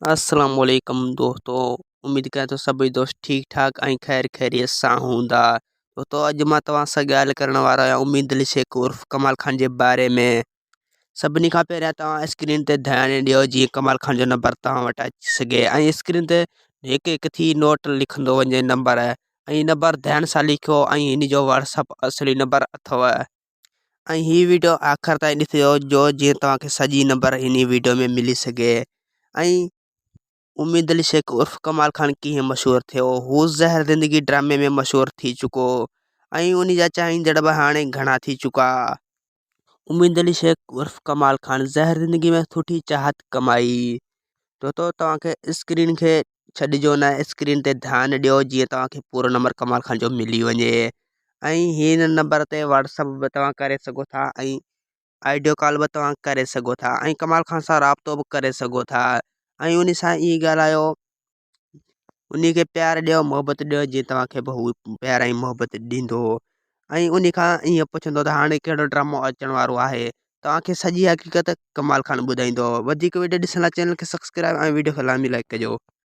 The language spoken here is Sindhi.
السلام عليڪم دوستو اميد ڪريان ٿو سڀئي دوست ٺيڪ ٺاڪ ۽ خير خيريت سان هوندا. دوستو اڄ مان توهان سان ڳالهه ڪرڻ وارو آهيان اميد علي شيخ عرف ڪمال خان جي باري ۾. سڀني کان پهريان توهان اسڪرين تي ڌيان ڏيو جيئن ڪمال خان جو نمبر توهان وٽ اچي سگهي ۽ اسڪرين تي هڪ هڪ ٿي نوٽ لکندو وڃي نمبر ۽ نمبر ڌيان سان لکيو ۽ هن جو واٽسپ اصلي نمبر اٿو. ۽ هي ويڊيو آخر تائين ڏسجو جو جيئن توهان کي سڄي نمبر انهي ويڊيو ۾ ملي سگهي ۽ اميد علي شيخ عرف ڪمال خان ڪيئن مشهور ٿيو هو زهر زندگي ڊرامي ۾ مشهور ٿي چڪو ۽ انهي جا چاهيندڙ به هاڻي گهڻا ٿي چڪا. اميد علي شيخ عرف ڪمال خان زهر زندگي ۾ سٺي چاهت ڪمائي. دوستو توهان کي اسڪرين کي ڇڏجو نه اسڪرين تي ڌيان ڏيو جيئن توهان کي پورو نمبر ڪمال خان جو ملي وڃي ۽ هن نمبر تي واٽسپ به توهان ڪري سگهو ٿا ۽ آڊيو ڪال به توهان ڪري سگهو ٿا ۽ ڪمال خان سان رابطو به ڪري سگهو ٿا ۽ ان سان ائين ڳالهايو ان کي پيار ڏيو محبت ڏيو جيئن توهان کي به هو پيار ۽ محبت ڏيندو ۽ ان کان ائين پڇندو ته هاڻي ڪهڙو ڊرامو اچڻ وارو آهي توهان کي سڄي حقيقت ڪمال خان ٻڌائيندو. وڌيڪ وڊيو ڏسڻ لاء چينل کي سبسڪرائب ۽ وڊيو کي لازمي لائيڪ ڪجو.